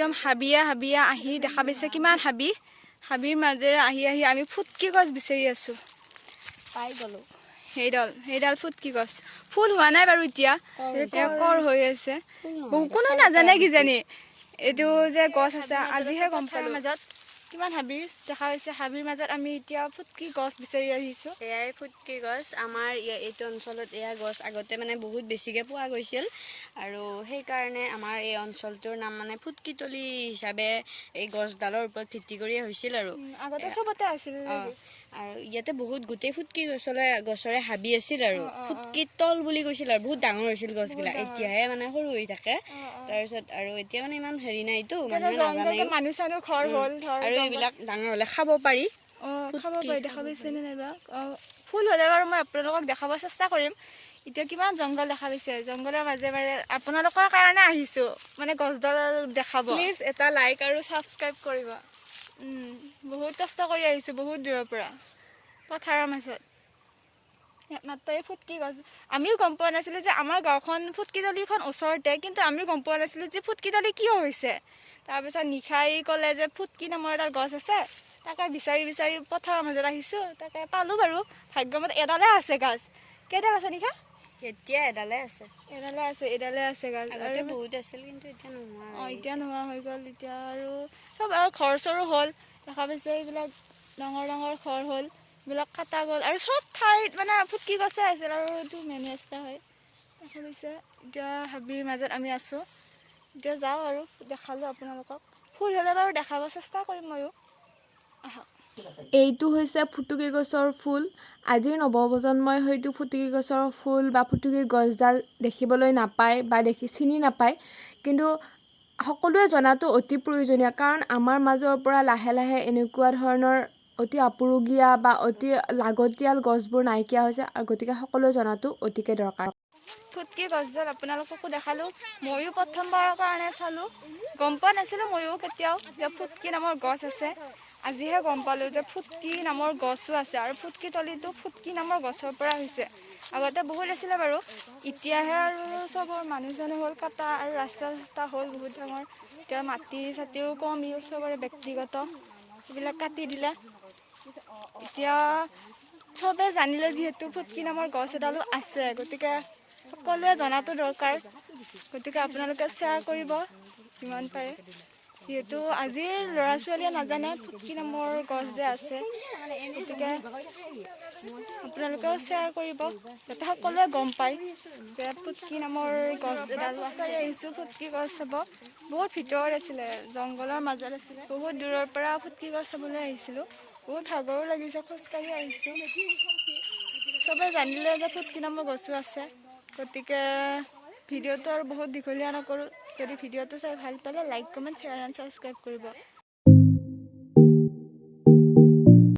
একদম হাবিয়া হাবিয়া আহি দেখা পাইছে, কিমান হাবি। হাবিৰ মাজেৰে আহি আহি আমি ফুটকি গছ বিচাৰি আছোঁ। পাই গ'লো। সেইডাল, সেইডাল ফুটকি গছ। ফুল হোৱা নাই বাৰু এতিয়া, এতিয়া কৰ হৈ আছে। কোনো নাজানে কিজানি এইটো যে গছ আছে, আজিহে গম পালোঁ। মাজত কিমান হাবি দেখা পাইছে। হাবিৰ মাজত আমি এতিয়া ফুটকি গছ বিচাৰি আহিছোঁ। এয়াই ফুটকি গছ। আমাৰ এইটো অঞ্চলত এয়া গছ আগতে মানে বহুত বেছিকৈ পোৱা গৈছিল আৰু সেইকাৰণে আমাৰ এই অঞ্চলটোৰ নাম মানে ফুটকিতলি হিচাপে এই গছডালৰ ওপৰত ভিত্তি কৰিয়ে হৈছিল আৰু। আগতে চবতে আছিল। আৰু ইয়াতে বহুত গোটেই ফুটকি গছৰে হাবি আছিল আৰু ফুটকি তল বুলি কৈছিল আৰু বহুত ডাঙৰ হৈছিল গছবিলাক। এতিয়াহে মানে সৰু হৈ থাকে। তাৰপিছত আৰু এতিয়া মানে ইমান হেৰি নাইতো, মানুহে নাজানেও। মানুহ চানুহ ঘৰ হ'ল ধৰ। আৰু এইবিলাক ডাঙৰ হ'লে খাব পাৰি। খাব পাৰি। দেখা পাইছেনে নাইবা? ফুল হ'লে বাৰু মই আপোনালোকক দেখাব চেষ্টা কৰিম। এতিয়া কিমান জংঘল দেখা পাইছে। জংঘলৰ মাজে মাজে আপোনালোকৰ কাৰণে আহিছোঁ মানে গছডাল দেখাব। প্লিজ এটা লাইক আৰু ছাবস্ক্ৰাইব কৰিব। বহুত কষ্ট কৰি আহিছোঁ বহুত দূৰৰ পৰা পথাৰৰ মাজত। মাত্ৰ এই ফুটকি গছ আমিও গম পোৱা নাছিলোঁ যে আমাৰ গাঁওখন ফুটকিতলিখন ওচৰতে, কিন্তু আমিও গম পোৱা নাছিলোঁ যে ফুটকিতলি কিয় হৈছে। তাৰপিছত নিশাই ক'লে যে ফুটকি নামৰ এডাল গছ আছে, তাকে বিচাৰি বিচাৰি পথাৰৰ মাজত আহিছোঁ, তাকে পালোঁ বাৰু ভাগ্যমত। এডালে আছে গাছ। কেইডাল আছে নিশা? এতিয়া এডালে আছে। এডালে আছে, এডালে আছে গাছ। আগতে বহুত আছিল, কিন্তু এতিয়া নোহোৱা। এতিয়া নোহোৱা হৈ গ'ল। এতিয়া আৰু চব আৰু ঘৰ চৰো হ'ল, দেখা পাইছে এইবিলাক ডাঙৰ ডাঙৰ ঘৰ হ'ল, এইবিলাক কটা গ'ল আৰু চব ঠাইত মানে ফুটকি গছে আছিল আৰু এইটো মেইন ৰাস্তা হয়, দেখা পাইছে। এতিয়া হাবিৰ মাজত আমি আছোঁ। এতিয়া যাওঁ আৰু দেখালোঁ আপোনালোকক। ফুল হ'লে বাৰু দেখাব চেষ্টা কৰিম ময়ো। আহক। এইটো হৈছে ফুটুকী গছৰ ফুল। আজিৰ নৱপ্ৰজন্মই হয়তো ফুটুকী গছৰ ফুল বা ফুটুকী গছডাল দেখিবলৈ নাপায় বা দেখি চিনি নাপায়, কিন্তু সকলোৱে জনাটো অতি প্ৰয়োজনীয়, কাৰণ আমাৰ মাজৰ পৰা লাহে লাহে এনেকুৱা ধৰণৰ অতি আপুৰুগীয়া বা অতি লাগতিয়াল গছবোৰ নাইকিয়া হৈছে আৰু গতিকে সকলোৱে জনাটো অতিকে দৰকাৰ। ফুটকি গছডাল আপোনালোককো দেখালোঁ, ময়ো প্ৰথমবাৰৰ কাৰণে চালোঁ। গম পোৱা নাছিলোঁ ময়ো কেতিয়াও যে ফুটকি নামৰ গছ আছে। আজিহে গম পালোঁ যে ফুটকি নামৰ গছো আছে আৰু ফুটকি তলিটো ফুটকি নামৰ গছৰ পৰা হৈছে। আগতে বহুত আছিলে বাৰু, এতিয়াহে আৰু চবৰ মানুহ চানুহ হ'ল কটা আৰু ৰাস্তা চাস্তা হ'ল বহুত ডাঙৰ। এতিয়া মাটি চাটিও কমি চবৰে ব্যক্তিগত, এইবিলাক কাটি দিলে। এতিয়া চবে জানিলে যিহেতু ফুটকি নামৰ গছ এডালো আছে, গতিকে সকলোৱে জনাটো দৰকাৰ। গতিকে আপোনালোকে শ্বেয়াৰ কৰিব যিমান পাৰে, যিহেতু আজিৰ ল'ৰা ছোৱালীয়ে নাজানে ফুটকি নামৰ গছ যে আছে। গতিকে আপোনালোকেও শ্বেয়াৰ কৰিব যাতে সকলোৱে গম পায় যে ফুটকি নামৰ গছ এডাল আছে। আহিছোঁ ফুটকি গছ চাব। বহুত ভিতৰত আছিলে, জংঘলৰ মাজত আছিলে। বহুত দূৰৰ পৰা ফুটকি গছ চাবলৈ আহিছিলোঁ। বহুত ভাগৰো লাগিছে, খোজকাঢ়ি আহিছোঁ। চবে জানিলে যে ফুটকি নামৰ গছো আছে। গতিকে ভিডিঅ'টো আৰু বহুত দীঘলীয়া নকৰোঁ। যদি ভিডিঅ'টো চাই ভাল পালে like, comment, share and subscribe কৰিব।